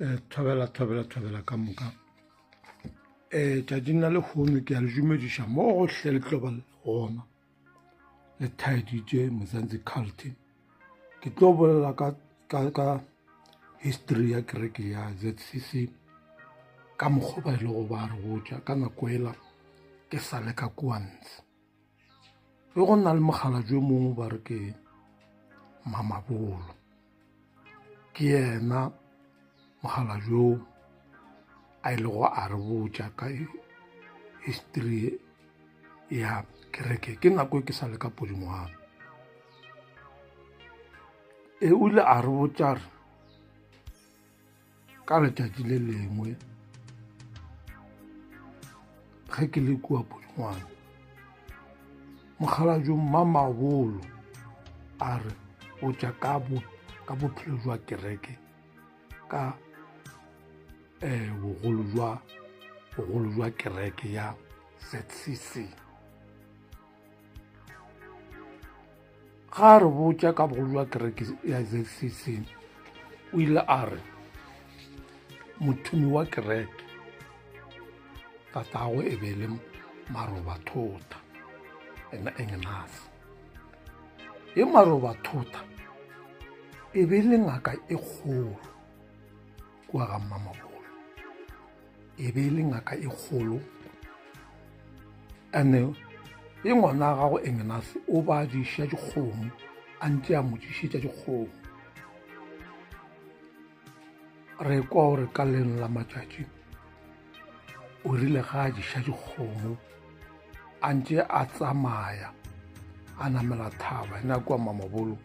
Eh, thobela thobela thobela ka moka um tšatšing la lehono ke a le dumediša mo gohle le tlo ba gona le thaeditše mozanzi culty ke tlo bolela ka, ka, ka history ya kereke ya zcc ka mokgwa ba e lego ba re botša ka nako ela ke sa le ka kua ntshe Be go na le mokgalabje yo mongwe ba re ke Mamabolo. Ke yena mokgalabje yo a ilego a re botša ka history ya kereke ke nako e ke sa le ka Podingwana. E o ile a re botša re Ka letšatši le lengwe ge ke le kua Pudungwane, mokgalabje Mmamabolo a re botša ka ka bophelo jwa kereke ka um bogolo jwa bogolo jwa kereke ya ZCC. Ga a re botša ka bogolo jwa kereke ya ZCC, o ile a re mothomi wa kereke tatago e be le marobathota ena Engenase. E marobathota e be le ngaka e kgolo kua ga Mmamabolo. E be e le ngaka e kgolo ene e ngwana wa gago Engenase o ba diša dikgomo a ntše a mo dišetša dikgomo. Re kwa gore ka leng la matšatši o rile ga a diša dikgomo a ntše a tsamaya a namela thaba ena kua Mamabolo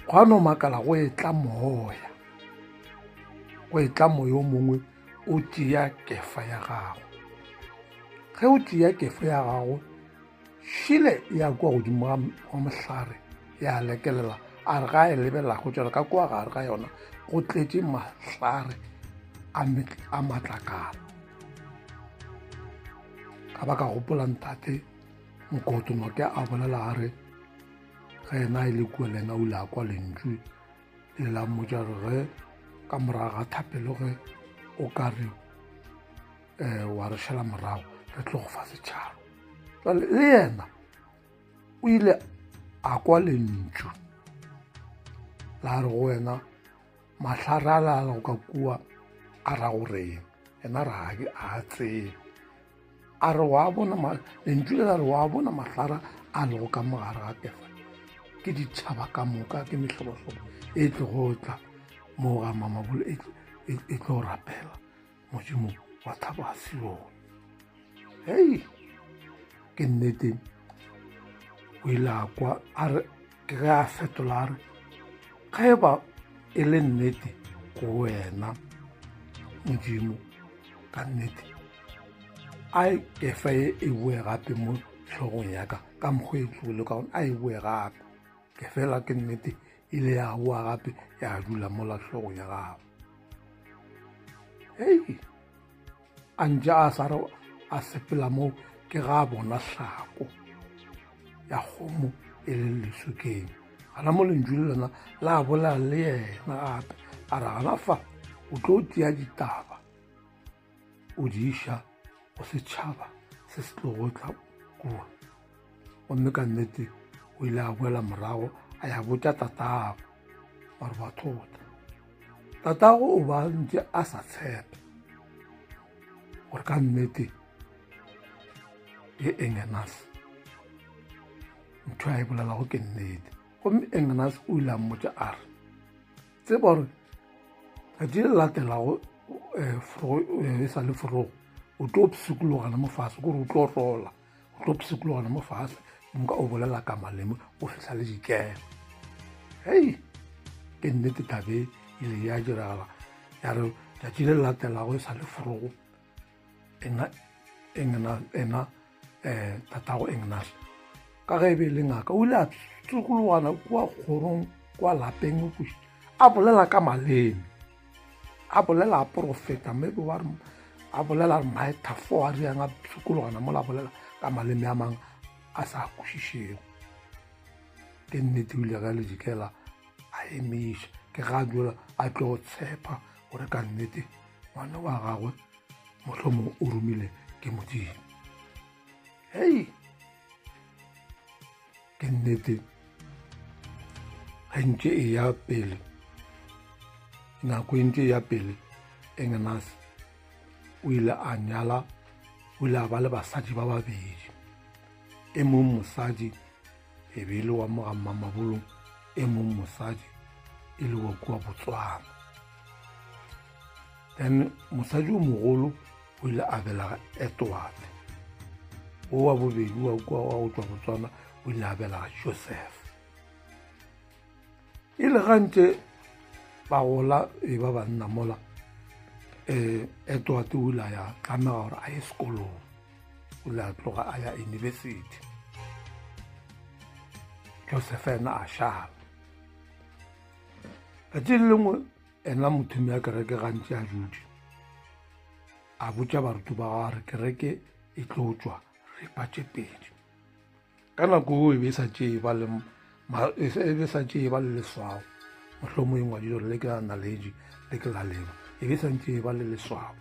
gwa no makala go etla moya go etla moya o mongwe o tšea kefa ya gago ge o tšea kefa ya gago šile ya kua godimo ga mohlare ya lekelela a re ga e lebelela go tšwela ka kua gare ga yona go tletše mahlare a matlakala ka ba ka gopola ntate mokoto noke a bolela a re ge yena e le kua le yena o ile a kwa lentšu le la mmotša re ge ka morago ga thapelo ge o ka re um wa re šala morago re tlo go fa setšhaba jale le yena o ile a kwa lentšu la re go wena mahlare a la go ka kua a ra go reng yena ra a tsebe a re wa bona lentšu le la re wa bona mahlara a lego ka mogare ga kefa ke ditšhaba ka moka ke mehlobohlobo e tlogo tla mo ga mamabolo e, e, e tlo rapela modimo wa thaba a sione hei ke nnete o ile a kwa a re ke ge a fetola a re ge e ba e le nnete go wena modimo ka nnete a kefa e e boe gape mo hlogong ya ka ka mokgwa e tlogile ka gona a e boe gape ke fela ke nnete ile ya boa gape ya dula mola hlogong ya gago hei a ntše a sa re a sepela mo ke ga a bona hlako ya kgomo e le lesokeng gana mo lentšu le lona la bolela le yena gape a re gana fa o tlo tšea ditaba o di iša go setšhaba se se tlogo tla kua gomme ka nnete o ile a boela morago a ya botša tatago gore ba thota tatago o ba ntse a sa tshepe gore ka nnete e engenas ntho a e bolelago ke nnete gomme engenas o ile a mmotša a re tseba gore tšatši le latelago eh, eh, e sa le forogo o tlo psikologana mo fase kore o tlo rola o tlo psikologana mo fase nka o bolela ka maleme o fihla le dikela hei ke nnete tabe ile ya diragala ya re tšatši le latelago e sa le forogo ena ena ena um tatago Engnas ka ge e be e le ngaka o ile a tsokologana kua kgorong kua lapeng a bolela ka maleme a bolela a porofeta mme ba re a bolela maethafo a riang a sokologana mola a bolela ka maleme a mangwe a sa kwešišego ke nnete o ile ge le dikela a emiša ke ga a dula a tlo tshepa gore ka nnete ngwana wa gagwe mohlomong o romile ke modimo hei ke nnete ge ntše e ya pele nako e ntše e ya pele engenas o ile a nyala o ile a ba le basadi ba babedi e mong mosadi e be e le wa mo ga Mmamabolong e mong mosadi e le wa kua Botswana then mosadi o mogolo o ile a belega Edward o wa bobedi wa kua wa go tšwa Botswana o ile a belega Joseph e le gantše ba gola e ba banna mola um Edward o ile a ya tlamega gore a ye sekolong o ile a tloga a ya university Joseph ena a šala tšatši le lengwe ena mothomi ya kereke gantši a dutše a botša baruti ba gagwe re kereke e tlo tšwa ripa tše pedi ka nako eo e be e sa tšee ba le e be sa tšee ba le leswao mohlomong e ngwadile gore le ke la naledi le ke la leba e be sa ntše e ba le leswao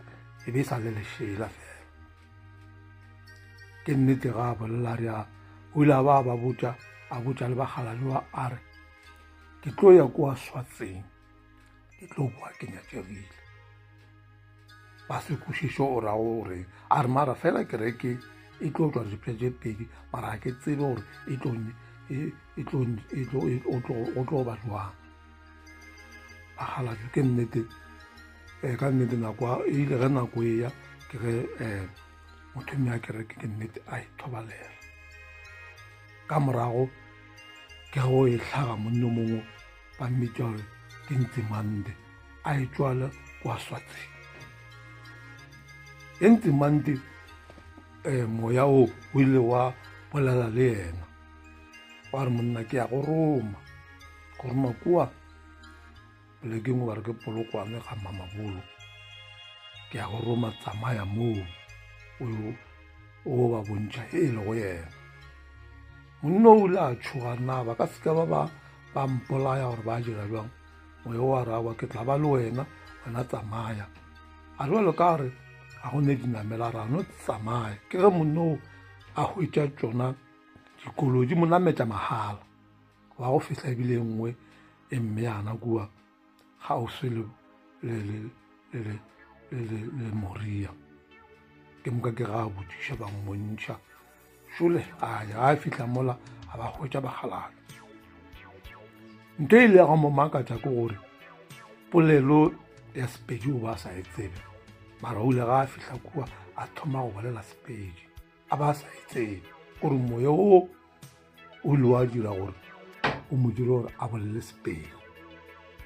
e be e sa le lešela fela ke nnete ga a bolela re a o ile a ba ba botša a botša le bakgaladi ba a re ke tlo ya kua swatseng ke tlo boa ke nyatšegile ba se kwešiše o ra gore a re mara fela kereke e tlo tšwa dipša tše pedi mara ga ke tsebe gore e tlo e, e tlo e tlo e, o tlo o tlo ba jwang bakgalabje ke nnete um ka nnete nako e ile ge nako e ya ke ge um motho mme a kereke ke nnete a ithobalela ka morago ke go e hlaga monno mongwe ba mmitša gore ke ntsimande a e tšwale kwa swatseng e ntsimande um moya o o ile wa bolela le yena wa re monna ke ya go roma go roma kua polekeng ba re ke polokwane ga mamabolo ke ya go roma tsamaya moo o ba bontšha e le go yena monna o ile a tšhoga na ba ka seka ba ba ba mpolaya gore ba dira bjang moya wa rawa ke tla ba le wena wena tsamaya a jalo ka re ga go ne dinamela ra no tsamaya ke ge monna o a hwetša tšona dikoloi di mo nametša mahala wa go fihla ebile e nngwe e mme yana kua kgauswi le le le le le le le moria ke moka ke ga a botšiša ba mmontšha šole a ya a fihla mola a ba hwetša bakgalala ntho e ile ya go mo makatša ke gore polelo ya sepedi o ba sa e tsebe mara o ile ga a fihla kua a thoma go bolela sepedi a ba sa e tsebe gore moya o o ile wa dira gore o mo dire gore a bolele sepedi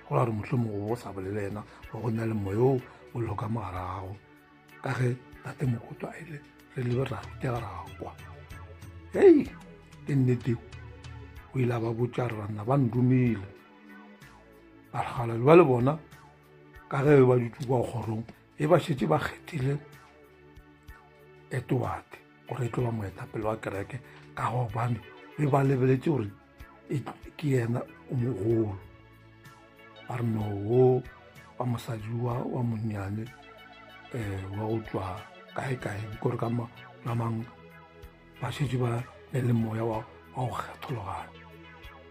go ra gore mohlho mongwe go sa bolele yena go na le moya o o lego ka mogare gago ka ge tate mokoto a ile re lebe ra rutega ra kwa hei ke nnete o ile a ba botša re banna ba nromile bakgalabje ba le bona ka ge ba dutse kwa kgorong e ba šetše ba kgethile Edward gore e tlo ba moetapele wa kereke ka gobane be ba lebeletše gore e ke yena o mogolo ba re no wo wa mosadi wa wa monnyane um wa go tšwa kae kae kore ka mamang ba šetše ba ne le moya wa go kgethologanya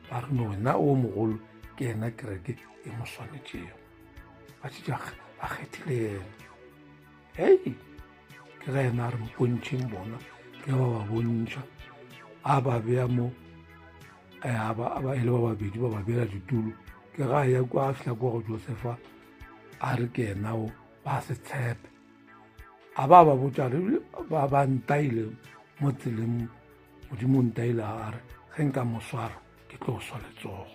ba re no wena o mogolo ke yena kereke e mo swanetšego ba šetše ba kgethile yena hei ke ge yena a re mpontšheng bona ke ba ba bontšha a ba bea mo eh, a ba e le ba babedi ba ba beela ditulo ke ga ya kwa a fihla kwa go josefa a re ke yena o ba se tshepe a ba ba botša re ba ba ntaile mo tseleng modimo ntaile a re ge nka mo swara ke tlo swa letsogo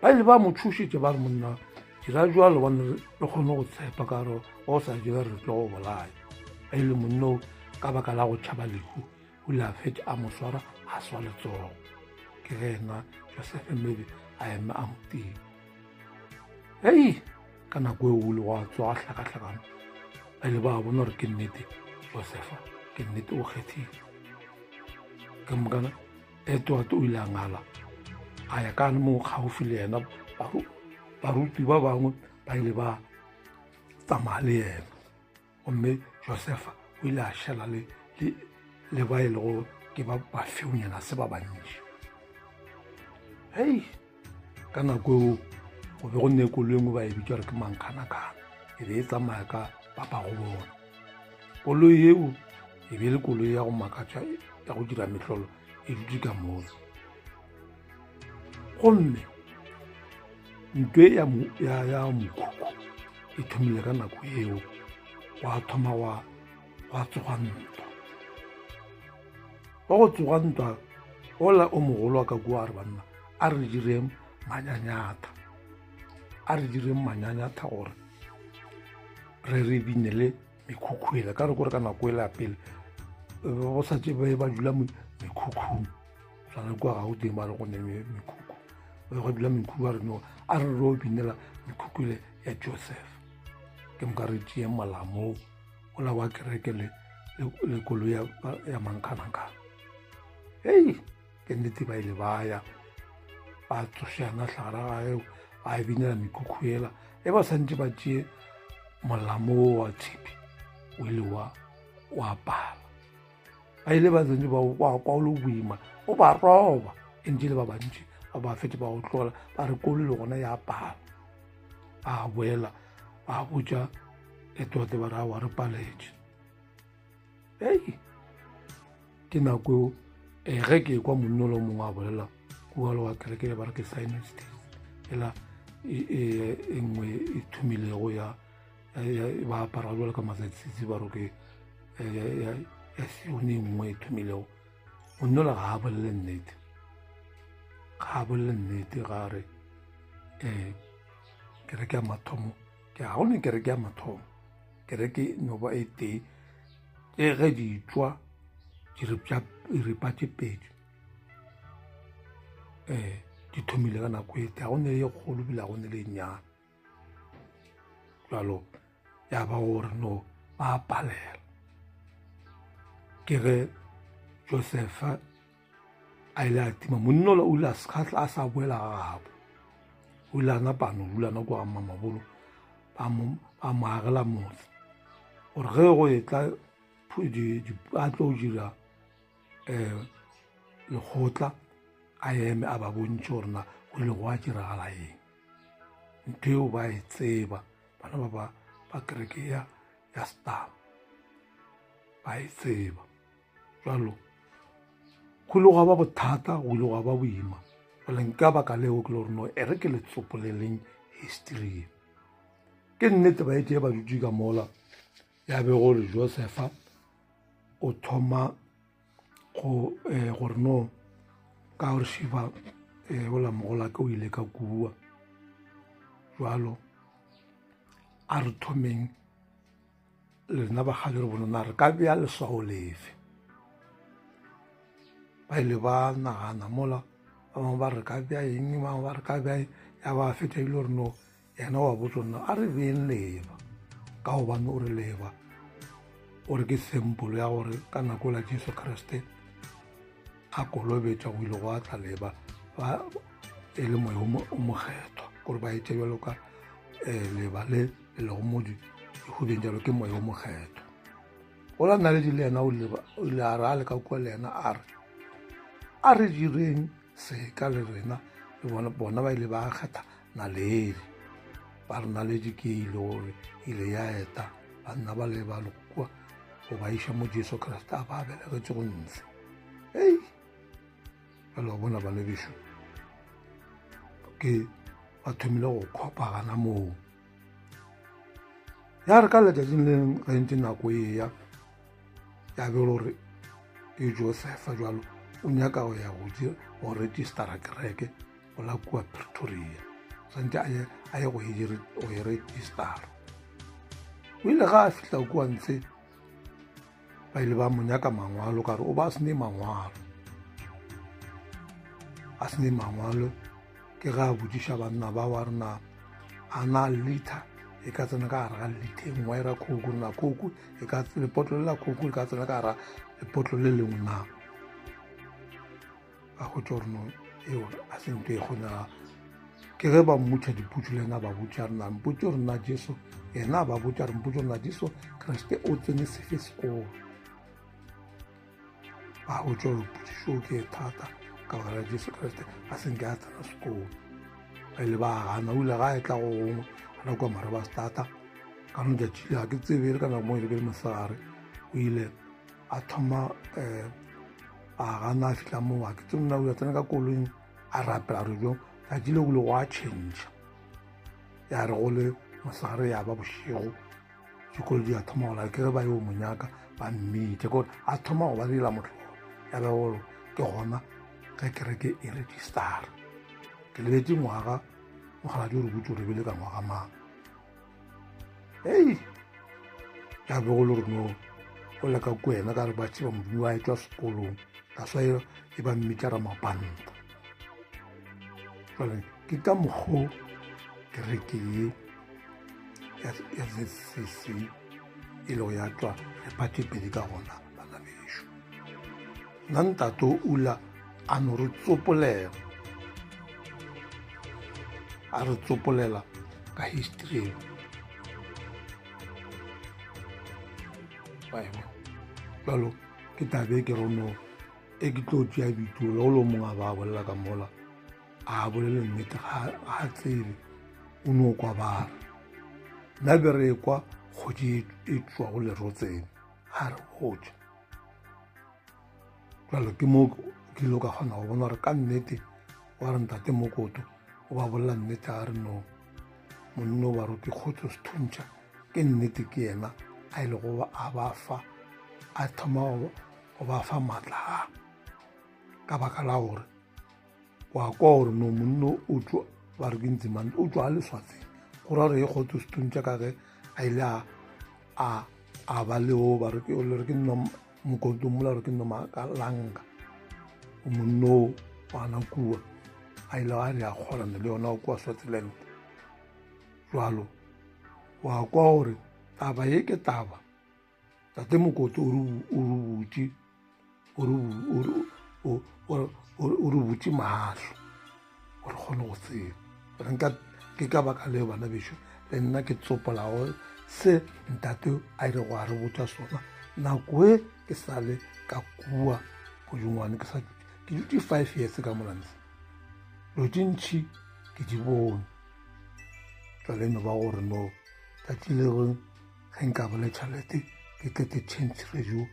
ba ile ba mo tshošitše ba re monna dira jalo bane re kgone go tshepa ka gore o sa dira re tlo go bolaya a ile monna o ka baka la go tšhaba lehu o ile a fetša a mo swara a swa letsogo ke ge ena josefe maybe a eme a mo tima hei ka nako eo o ile wa tswa a hlakahlakana ba ile ba bona gore ke nnete josefa ke nnete o kgethile ke mokana Edward o ile a ngala a ya ka mo kgaufi le yena baruti ba bangwe ba ile ba tsamaya le yena. Gomme Josefa o ile a šala le, le, le ba e lego ke ba bafeonyana se ba bantši. Hei, ka nako eo go be go ne koloi engwe ba e bitša gore ke mankganakgana, e be e tsamaya ka papago bona. Koloi eo e be e le koloi ya go makatša ya go dira mehlolo e dutše ka mola. Gomme ntwe ya, ya, ya mokhukhu e thomile ka nako eo, gwa thoma gwa gwa tsoga ntwa. Wa go tsoga ntwa ola o mogolo wa ka kua a re banna a re direng manyanyatha, a re direng manyanyatha gore re re binele mekhukhu ela. Ka re kore ka nako ela ya pele go sa tse ba ba dula mekhukhung, tshwana kua Gauteng ba re go ne mekhukhu, ba go dula mekhukhu, ba re no a re ro binela mekhukhu ele ya Joseph. Ke moka re tšee molamo ola wa kereke le le koloi ya, ya mankganankgana. Hei, ke nnete ba ile ba ya ba tsošana hlagara gae ba e binela mekhukhu ela e ba santse ba tšee molamo wo wa tshipi o ile wa wa pala. Ba ile ba santse ba wa kwa o le boima o ba roba, e ntse le ba bantši ba ba fetse ba o tlola ba re koloi le gona ya pala. Ba boela ba botša Edward ba re aowa re paletše. Hei, ke nako eo eh, ge ke kwa monna o mongwe a bolela kua le wa kereke ba re ke Sinus ela e, e, e nngwe e thomilego ya ba apara jalo ka matsatsi ba re ke ya Sione e nngwe e thomilego. Monna ola ga a bolele nnete, ga a bolele nnete, ga re um kereke ya mathomo ke ga gone kereke ya mathomo, kereke no ba e tee e ge di tšwa diripa tše pedi um di thomile ka nako e tee, ga go ne le e kgolo ebile ga go ne le e nnyane. Jalo ya ba gore no ba palela. Ke ge Josefa a ile a tima monna ola, o ile a se a sa boela ga gabo, o ile a napa a no dula nako ga mmamabolo ba mo agela motse gore ge go etla a tlo dira um lekgotla a eme a ba bontšhe gore na go ile go a diragala eng. Ntho eo ba e tseba bana ba ba ba kereke ya ya Star ba e tseba. Jalo go ile gwa ba bothata, go ile gwa ba boima. Jale nka baka leo ke le gore no e re ke le tsopoleleng history ye. Ke nnete ba etše ba dutše ka mola ya be gore Josefa o thoma go eh, gore no ka gore Shiva eh, ola mogolake o ile ka kua. Jalo a re thomeng lena bagale re bone na re ka bea leswao lefe. Ba ile ba nagana mola ba bangwe ba re ka bea eng, ba bangwe ba re ka bea eng, ya ba fetša ile gore no yena wa botsa nna a re beeng leba, ka gobane o re leba o re ke sempolo ya gore ka nako la Jesu Kriste a kolobetša go ile go a tla leba ba e le moya o mokgethwa, gore ba etše bjalo ka um leba le le lego mo dihubeng jalo ke moya o mokgethwa. Gola naledi le yena o ile a re a le ka kua le yena a re a re direng seka le rena, le bona bona ba ile ba kgetha naledi, ba re naledi ke ile gore ile ya eta banna ba le ba le kua go ba iša mo Jesu Kriste a ba belegetše go ntshe. Hei, jalo wa bona bana bešo ke ba thomile go khopa gana moo. Ya re ka letšatšing le leng ge ntše nako e ya, ya be gore e Josefa jalo o nyaka go ya go registera kereke go la kua Pretoria, swantše a ye go e registera. O ile ga a fihla kua ntshe ba ile ba mo nyaka mangwalo, ka re o ba a sene mangwalo, a sene mangwalo. Ke ga a botšiša banna ba wa rena a na liter e ka tsena ka gare ga liter e nngwe ra khouku, na khouku e ka lepotlo le la khouku le ka tsena ka gare lepotlo le lengwe na. Ba hwetša gore no eo a se ntho e kgonega. Ke ge ba mmotša dipotšo le yena ba botša re na mpotše gore na Jesu yena a ba botša re mpotše gore na Jesu Kriste o tsene sefe sekolo. Ba botša gore potšišo ke e thata ka baka la Jesu Kriste a se nke a tsena sekolo. Ba ile ba gana o ile ga e tla go gongwe gana kua Marabastata ka no tšatši le ga ke tsebe le ka nako mo e le mosegare o ile a thoma um a gana a fihla moo ga ke tsebe nna o ile a tsena ka koloing a rapela re jo tšatši le go a change ya re go le mosegare ya ba bošego dikolo di a thoma gola ke ge ba yo monyaka ba mmitše kore a thoma go ba dira mohlolo ya be gore ke gona ge kereke e registara ke lebetse ngwaga mokgaladi o re botse o re bele ka ngwaga mang ei ya be go le gore no o le ka kwena ka re ba tseba modimo wa etšwa sekolong ka swa e, e ba mmitša ramapanta jale ke ka mokgo kereke ye ya zcc e lego ya tšwa rephathe pedi ka gona bana bešo nna ntate ula a no re tsopolela a re tsopolela ka history eo jalo ke tabe ke rono e ke tlo tšea bitolo o le mongwe a ba bolela ka mola a bolele nnete ga a tsebe o no kwa bara nna be re kwa kgodi e tšwago lerotseng ga re botša jalo ke mo ke ile ka kgona go bona gore ka nnete wa re ntate mokoto o ba bolela nnete a re no monno ba roke kgotso sethuntšha ke nnete ke yena a ile go a ba fa a thoma go ba fa maatla a ka baka la gore wa kwa gore no monno o tšwa ba re ke ntsimane o tšwa a leswatseng go ra gore e kgotso sethuntšha ka ge a ile a a ba le o ba re ke le re ke nno mokoto mola re ke nno makalanga o monno wa kua a ile a re a kgolana le yona kua Swaziland jwalo wa kwa gore taba ye ke taba tate mokoto o re butše o re butše mahlo gore kgone go tseba gore nka ke ka baka leo bana bešo le nna ke tsopolago se ntate a ile go a re botša sona nako e ke sa le ka kua godingwane ke sa ke dutše 5 years ka molanse dilo tše ntšhi ke di bone jale no ba gore no tšatši le ge nka ba le tšhelete ke tle ke change radio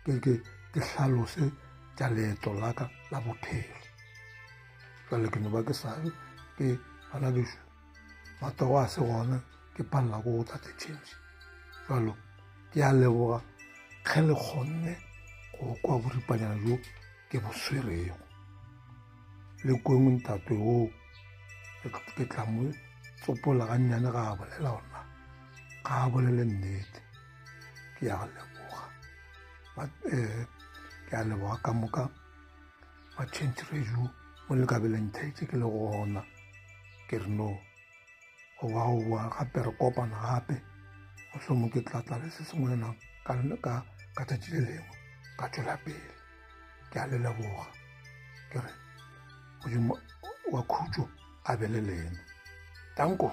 ke ke ke hlalose tša leeto la ka la bophelo jale ke no ba ke sa ke bana bešo matsogo a se gona ke palela ko go tate change jalo ke a leboga ge le kgonne go kwa boripanyana jo ke bo swerego le kweng ntate oo ke tla mo tsopola gannyane ga a bolela gona ga a bolele nnete ke ya go leboga eh, ke a leboga ka moka ba change radio mo le ka beleng thaitse ke le gona ke re no go ba go boa gape re kopana gape mohlomong ke tla tla le se sengwe ka ka tšatši le lengwe ka tšwela pele ke a le leboga ke re modimo wa khutšo a be le lena danko.